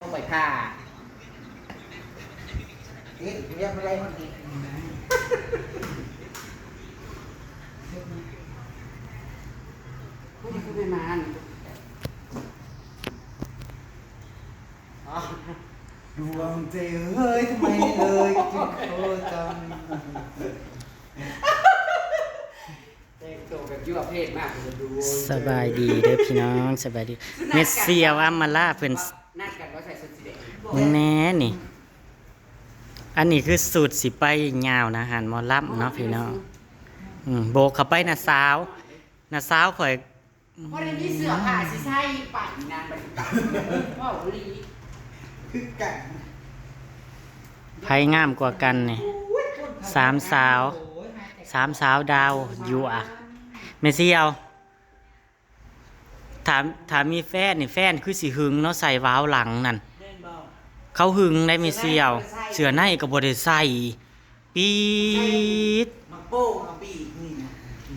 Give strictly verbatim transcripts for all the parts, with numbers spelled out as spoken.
ไปผ่าเอ๊ะเรียกไม่ได้คนนี้ผู้ที่คือไม่มานี่อ๋อดวงใจเฮ้ยทำไมเลยจึงโคตรจัง แต่งตัวแบบยั่วเพศมากเลยดู สบายดีเด้อพี่น้อง สบายดี เมสเซียวอัมมาลาเพิ่น นัดกันว่าใส่ชุดสีแดง มึงแน่นี่ อันนี้คือสูตรสิไปยาวนะ หันหมอลำเนาะพี่น้อง อืม โบกเข้าไปนะสาว นะสาวข่อย บ่ได้มีเสื้อผ้าสิใส่ไปนะบัดนี้ เว้าอีหลี คือกัน ไผงามกว่ากันนี่ สามสาว สามสาวดาวอยู่อะ แม่เสี่ยว ถาม ถามมีแฟนนี่ แฟนคือสิหึงเนาะ ใส่ว้าวหลังนั่น แม่นบ่ เขาหึงได้แม่เสี่ยว เสื้อในก็บ่ได้ใส่ ปี๊ด มักโป้งเอาปีกนี่นะ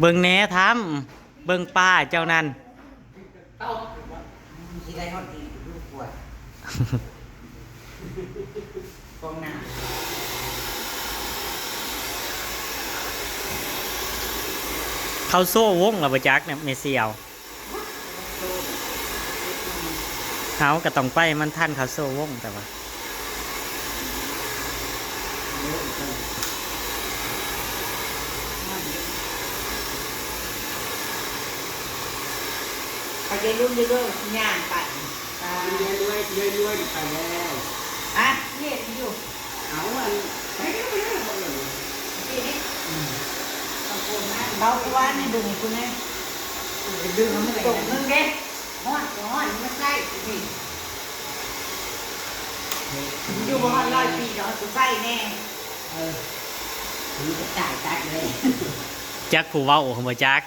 เบิ่งแหน่ทำ เบิ่งป้าเจ้านั่น ตบ มันสิได้ฮอดดีลูกปวด กองหน้า เขาโซ่วงแล้วบ่จักเนี่ยแม่เสี่ยว เขาก็ต้องไปมันทันเขาโซ่วงแต่ว่า เขาจะรุ่นเรื่อยๆย่างไป อ่า เรื่อยๆเรื่อยๆไปแล้ว อ่ะ เฮ็ดอยู่ เอาอัน ไปเรื่อยๆเขาเลย นี่นี่ อืม เบากว่านี่ดึงคุณแม่ ดึงมันตกนึงเด้ ฮ้อนก็ฮ้อน มันใส่นี่ อยู่บ่ฮอดร้อยปีดอก กูใส่แน่ เออ ผมก็จ่ายตัดเลย จักผู้เว้าบ่จัก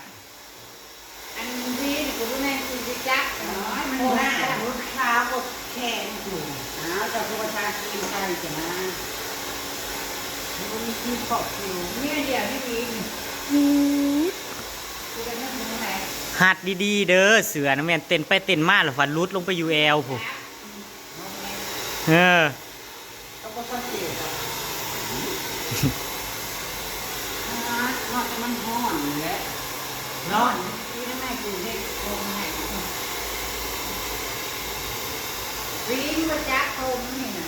อันนี้นี่ก็บ่แม่นสิไปจักเนาะ มันหน้า มันขาวบ่แข็งอยู่ อ้าว เจ้าคือว่าทาครีมใส่จ้ะนะ มันบ่มีครีมฟอกผิว เนี่ยเดี๋ยวนี้มี อืม คือเป็นเรื่องของไหน หัดดีๆเด้อ เสือนะแม่นเต้นไปเต้นมาแล้วฟันหลุดลงไปอยู่แอวพุ้น เออ ก็บ่สังเกตอะ ฮอด ฮอดแต่มันฮ้อนนี่แหละ ร้อน ที่นั่นน่ะอยู่ในโครงไหน ปีนมาจากโครงนี่น่ะ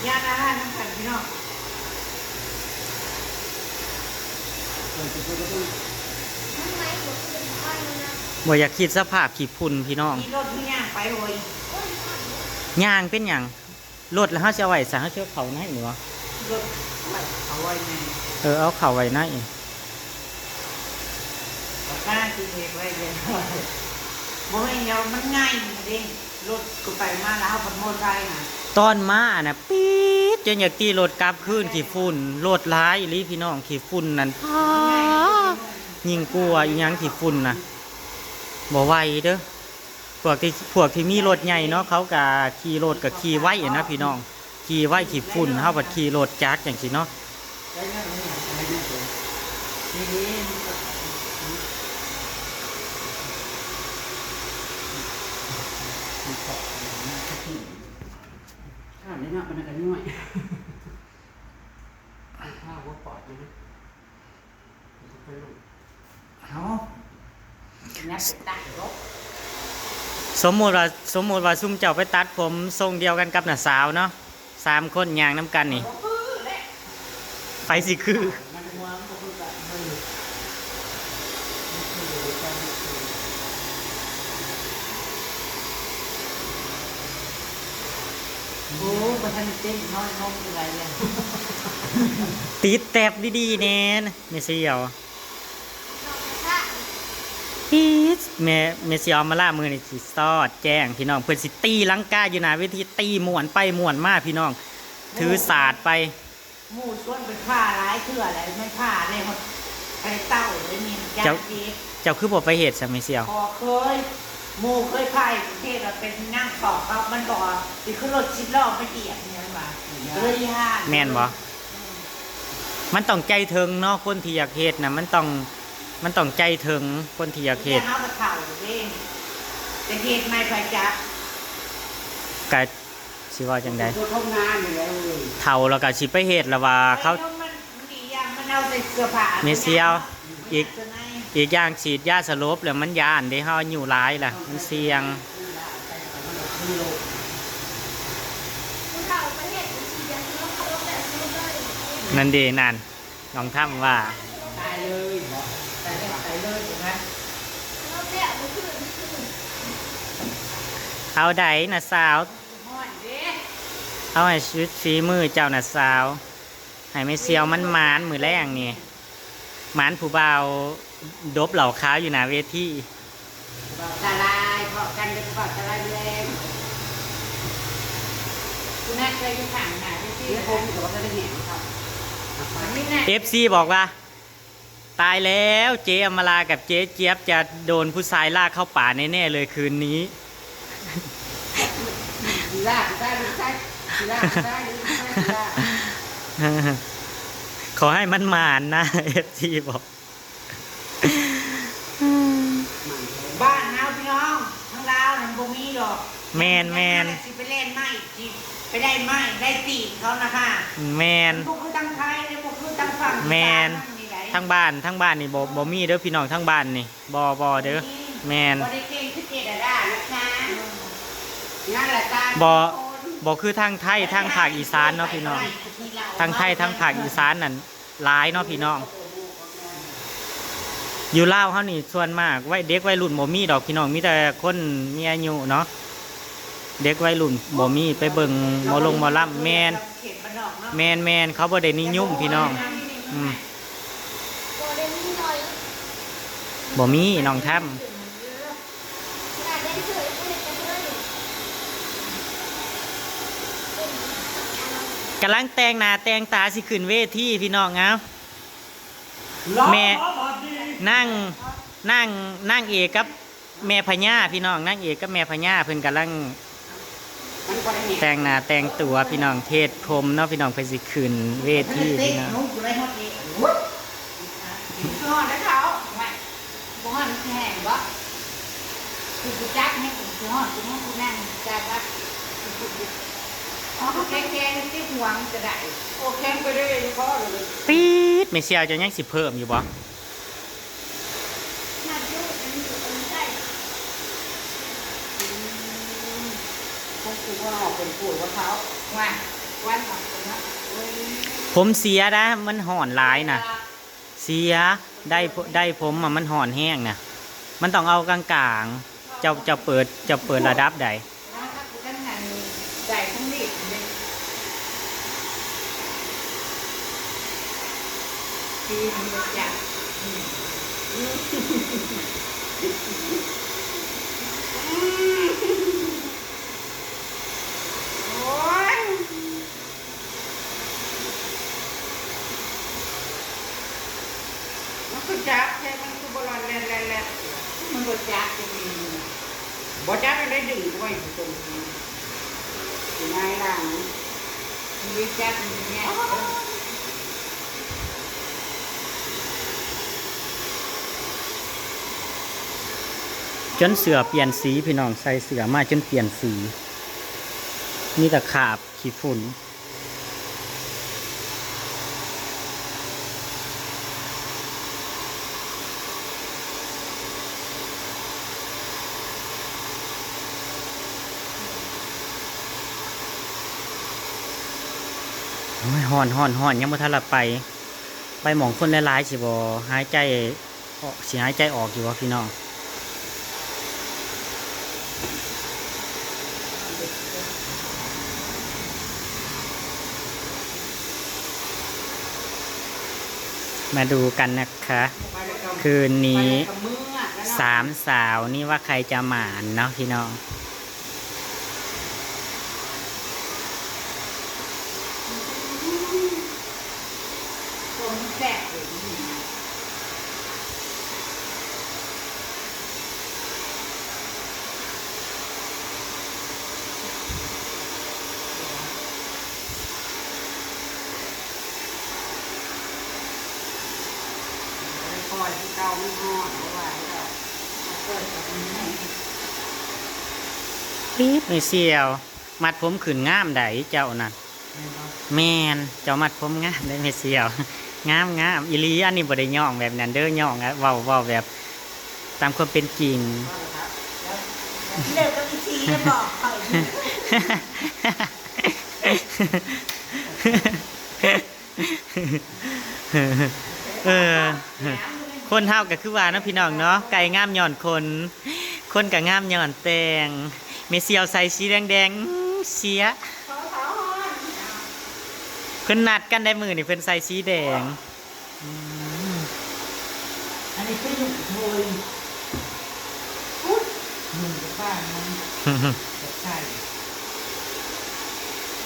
ย่างอาหารนำกันพี่น้อง บ่อยากคิดสภาพขี้ฝุ่นพี่น้อง ขี่รถมีย่างไปโอ้ย ย่างเป็นหยัง รถแล้วเฮาสิเอาไว้ใส่ เฮาสิเอาเข้าในนี่บ่ รถไว้เอาไว้ใน เออ เอาเข้าไว้ใน เอากล้าสิเฮ็ดไว้เลย บ่แม่นเดี๋ยวมันง่ายเด้ รถก็ไปมาแล้ว เฮาบ่มอไซค์นะ ตอนมาน่ะ ปี๊ด จนอยากตีรถกลับคืน ขี้ฝุ่น รถหลายอีหลีพี่น้อง ขี้ฝุ่นนั่น ป๊าด ยิ่งกลัวอีหยังขี้ฝุ่นน่ะ บ่ไหวเด้อ พวกที่ พวกที่มีรถใหญ่เนาะ เขาก็ขี่รถก็ขี่ไวอะนะพี่น้อง ขี่ไวขี้ฝุ่น เฮาบัดขี่รถจักรจั่งซี้เนาะ ข้ามได้เนาะ มันก็ย่อย ข้าวหัวปอดนะ เอา สมมุติว่า สมมุติว่าซุมเจ้าไปตัดผมทรงเดียวกันกับน้าสาวเนาะ สามคนย่างนำกันนี่ ไผสิคือ โอ้ บ่ทันได้เต้นน้อยนมคือไรเลย ติดแต็บดีๆแน่นะ แม่เสี่ยว ปี๊ด แม่ แม่เสี่ยวมาล่ามือนี่สิซอดแจ้งพี่น้อง เพิ่นสิตีลังกาอยู่หน้าเวที ตีม่วนไปม่วนมาพี่น้อง ถือสาดไป หมู่ชวนไปผ่าหลายเทื่อแล้ว มันผ่าได้หมด ไปเต้าเลยนี่ เจ้า เจ็บ เจ้าคือบ่ไปเฮ็ดซะแม่เสี่ยว พอเคย หมู่เคยผ่าอยู่กรุงเทพฯ แล้วเป็นนั่งปอกเขา มันบอกว่าสิขึ้นรถสิบล้อไปเหยียบเนี่ย มันว่า เลยย่าน แม่นบ่ มันต้องใจถึงเนาะ คนที่อยากเฮ็ดน่ะ มันต้อง มันต้องใจถึงคนที่อยากเฮ็ด เฮาก็เฒ่าเด้ จะเฮ็ดใหม่ไปจัก กะสิว่าจั่งใด ผู้ทำงานนี่แหละเอ้ย เฒ่าแล้วกะสิไปเฮ็ดละว่าเขา มัน มันอีหยัง มันเอาแต่เสื้อผ้า แม่เสี่ยว อีก อีกอย่างฉีดยาสลบแล้วมันย้านเด้ เฮาอายุหลายล่ะ มันเสี่ยง ผู้เฒ่าไปเฮ็ดฉีดยาสลบ เขาลงแต่สลบเลย นั่นเด้ นั่น น้องทำว่า ตายเลย ตายเลย ตายเลย ถูกไหม เอาใดน่ะสาว ฮ้อนเด้ เอาให้สุดฝีมือเจ้าน่ะสาว ให้แม่เสี่ยวมันหมานมื้อแลงนี่ หมานผู้บ่าวดบเหล้าขาวอยู่หน้าเวที บ่าวตาลาย พอกันเป็นบ่าวตาลายแรง คุณนัทเคยอยู่ข้างหน้าเวที เดี๋ยวผมก็บ่ได้เห็นครับ อันนี้นะ เอฟซี บอกว่า ตายแล้ว เจ๊อมรากับเจ๊เจี๊ยบจะโดนผู้ชายลากเข้าป่าแน่ๆเลยคืนนี้ ลากได้ ลากได้ ลากได้ ลากได้ ขอให้มันหมานนะ เอฟซี บอก บ้านเฮาพี่น้อง ทางลาวนั่นบ่มีดอก แม่น แม่น สิไปแล่นไม้ สิไปได้ไม้ ได้ตีนเขานะคะ แม่น บ่คือทางไทย บ่คือทางฝั่ง แม่น อีสานทางนี้ใด ทางบ้าน ทางบ้านนี่บ่ บ่มีเด้อพี่น้อง ทางบ้านนี่ บ่ บ่เด้อ บ่มี แม่น บ่ได้เก่งคือเจดาดานะคะ นั่นแหละจ้า บ่ ทุกคน บ่คือทางไทย ทางภาคอีสานเนาะพี่น้อง ทางไทย ทางภาคอีสานนั่น หลายเนาะพี่น้อง อยู่ลาวเฮานี่ส่วนมากวัย เด็กวัยรุ่นบ่มีดอกพี่น้อง มีแต่คนมีอายุเนาะ เด็กวัยรุ่นบ่มี ไปเบิ่งหมอลงหมอลำ แม่น เขตบ้านนอกเนาะ แม่น แม่น เขาบ่ได้นิยมพี่น้อง อืม บ่มีน้องทำ กำลังแต่งหน้าแต่งตาสิขึ้นเวทีพี่น้อง เอ้า แม่ นาง นาง นางเอกกับแม่พญาพี่น้อง นางเอกกับแม่พญาเพิ่นกำลัง แต่งหน้าแต่งตัวพี่น้อง เทศผมเนาะพี่น้อง เพิ่นสิขึ้นเวทีพี่น้อง อยู่ในห้องนี้ ฮ้อนนะเขา ไม่ บ่ฮ้อนมันสิแห้งบ่ กู กูจักให้กู กูฮ้อน กูฮ้อน กูนั่ง กูจักว่า กู กู กู เอาแกงๆ ที่หวงก็ได้ โอ้ แข็งไปเรื่อยๆ พอเลย ปี๊ด แม่เสี่ยวเจ้ายังสิเพิ่มอยู่บ่ มาดู มันอยู่ตรงใต้ อืม พวกกูว่าออกเป็นปวดว่าเท้า ว่า วันออกเป็นเนาะ โอ้ย ผมเสียนะ มันฮ้อนหลายนะ เสีย ได้ ได้ผมอะมันฮ้อนแฮงนะ มันต้องเอากลางๆ เจ้า เจ้าเปิด เจ้าเปิดระดับใด ทั้งนั้นได้ทั้งนี้เลย ปีนี้จ้ะ อืม อืม โอ้ย มันคือจักแท้ มันคือบ่ร้อนแล่นๆๆ มันบ่จักจะมี บ่จักมันได้ดึงไว้อยู่ตรงนี้ อยู่ในหลัง มันบ่จักมันเนี่ย จนเสื้อเปลี่ยนสีพี่น้อง ใส่เสื้อมาจนเปลี่ยนสี มีแต่คราบขี้ฝุ่น โอ้ย ฮ้อน ฮ้อน ฮ้อน ยังบ่ทันละไป ไปหม่องคนหลายๆ สิบ่หายใจ ออก สิหายใจออกอยู่บ่พี่น้อง มาดูกันนะคะ คืนนี้สามสาวนี่ว่าใครจะหมานเนาะพี่น้อง ต้มแซ่บเลยนี่นะ ปล่อย เก่ามันฮ้อนบ่ไหวดอก มาเปิดกับมันแห้ง ปี๊ด แม่เสี่ยว มัดผมขึ้นงามได๋เจ้านั่น แม่นบ่ แม่น เจ้ามัดผมงามได๋แม่เสี่ยว งาม งามอีหลี อันนี้บ่ได้ย้องแบบนั้นเด้อ ย้องอะ เว้า เว้าแบบตามความเป็นจริง เลิกกับอีซีแล้วบอกเขาอีก เออ คนเฮาก็คือว่าเนาะพี่น้องเนาะ ไก่งามย้อนขน คนก็งามย้อนแต่ง แม่เสี่ยวใส่สีแดงๆ อื้อ เสีย เพิ่นนัดกันได้มื้อนี่ เพิ่นใส่สีแดง อืม อันนี้คืออยู่โทย อุ๊ย หนึ่งกับป้ามัน กับไข่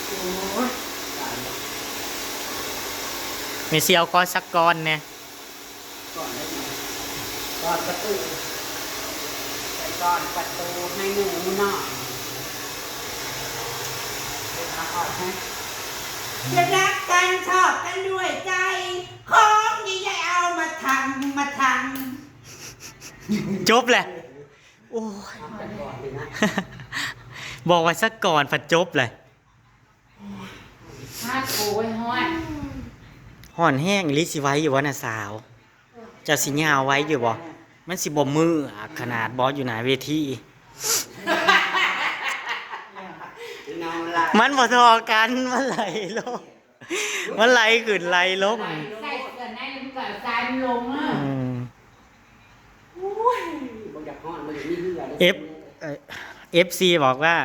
โอ้ย ตายแล้ว แม่เสี่ยวขอสักก้อนแหน่ ก่อนได้ไหม ก่อนประตู ไปก่อนประตูให้หนูหน่อย เดี๋ยวเอาออกให้ จะรักกันชอบกันด้วยใจ ของนี้อย่าเอามาทำ มาทำ จบแหละ โอ้ย เอาแต่ก่อนเลยนะ บอกว่าสักก่อน ผัดจบเลย ฮาด โอ้ย ฮ้อน ฮ้อนแฮงอีหลี สิไหวอยู่บ่น่ะสาว เจ้าสิย่าวไหวอยู่บ่ มันสิบ่เมื่อยขนาดบ่อยู่หน้าเวที มันบ่เท่ากัน มันไหลลง มันไหลขึ้นไหลลง ใส่เสื้อในแล้วมันก็สายมันลงอะ อืม โอ้ย บ่อยากฮ้อน บ่อยากมีเหื่อเลย เอฟ เอ่อ เอฟซีบอกว่า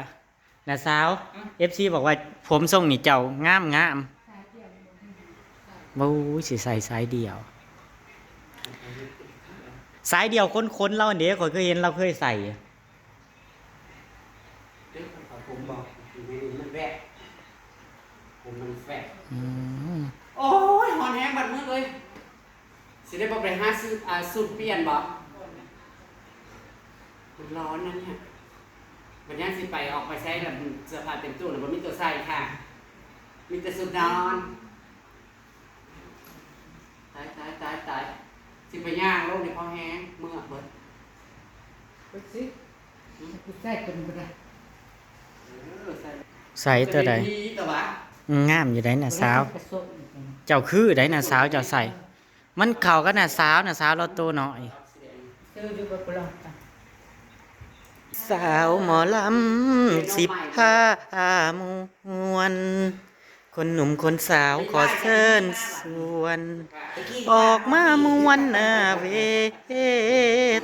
น้าสาว อืม เอฟซีบอกว่าผมทรงนี่เจ้างามงาม โอ้ย สิใส่สายเดี่ยว สายเดี่ยวคนๆ ลาวเด้ ข้อยเคยเห็นลาวเคยใส่ เด้อ ผมบอก อยู่ในนี้มันแวบ ผมมันแฟบ อืม โอ้ย ฮ้อนแฮงบัดมื้อเลย สิได้บ่ไปหาซื้อ อ่า สูตรเปลี่ยนบ่ มันร้อนนะเนี่ย บัดยามสิไปออกไปใช้แล้วเสื้อผ้าเต็มตู้แล้วบ่มีตัวใส่ค่ะ มีแต่สูตรนอน ตาย ตาย ตาย ตาย สิไปย่างลงในพอแฮง เมื่อยเบิด ไปสิ อืม กูใส่เป็นบ่ได้ เออ ใส่ ใส่ตัวใด จะเป็นผีตัววะ อืม งามอยู่ได๋น่ะสาว เจ้าคือได๋น่ะสาว เจ้าใส่ มันเข้ากับน้าสาว น้าสาวลาวโตน้อย เจออยู่กับกูลองกัน สาวหมอลำสิพาม่วน คนหนุ่มคนสาวขอเชิญชวน ออกมาม่วนหน้าเว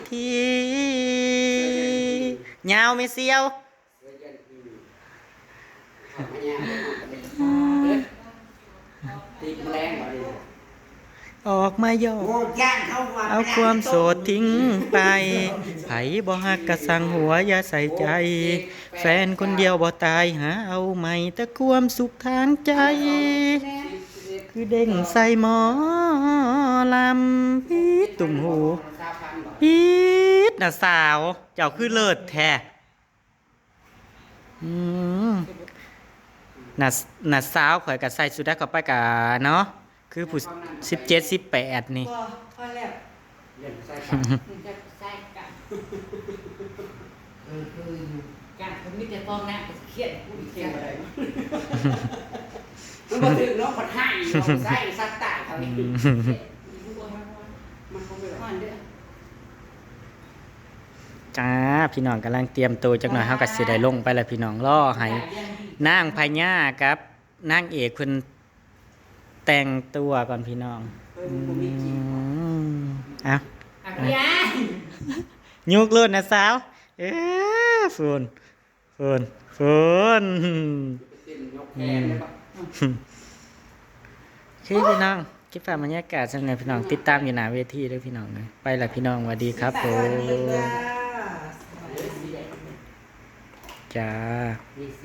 ที ยาวแม่เสี่ยว ติดแมลงบ่ดี ออกมาหยอก โอ้ ย่านเขาว่า เอาความโสดทิ้งไป ไผบ่ฮักก็สั่งหัวอย่าใส่ใจ แฟนคนเดียวบ่ตายหาเอาใหม่ แต่ความสุขทางใจ คือเด้งใส่หมอลำ ปี๊ดตุ่มหู ปี๊ด น่ะสาว เจ้าคือเลิศแท้ อืม น่ะ น่ะสาว ข้อยก็ใส่สุดได้เข้าไปกะเนาะ คือผู้สิบเจ็ด สิบแปด นี่ บ่ พอแล้ว เดี๋ยวใส่กัน มึงจะใส่กัน เออ คืออยู่ กัน ผมมีแต่ฟองน้ำก็เครียด กูอีก เขียนอะไรวะ มันบ่ถึงเนาะ คนให้เนาะ ใส่สัตว์ตายเขานี่ อืม มันคงไม่ร้อนเด้อ จ้า พี่น้องกำลังเตรียมตัวจักหน่อย เฮาก็สิได้ลงไปแล้วพี่น้อง รอให้นางพญากับนางเอกเพิ่นแต่งตัวก่อนพี่น้อง เฮ้ย มันบ่มีจริง อืม เอ้า อ่ะ ยาย ยุกโลดน่ะสาว เอ้อ ฝุ่น ฝุ่น ฝุ่น เต้นยกแขนเลยปะ อืม โอเคพี่น้อง เก็บภาพบรรยากาศส่ำนี้พี่น้อง ติดตามอยู่หน้าเวทีเด้อพี่น้องเอ้ย ไปละพี่น้อง สวัสดีครับผม จ้า มีเสี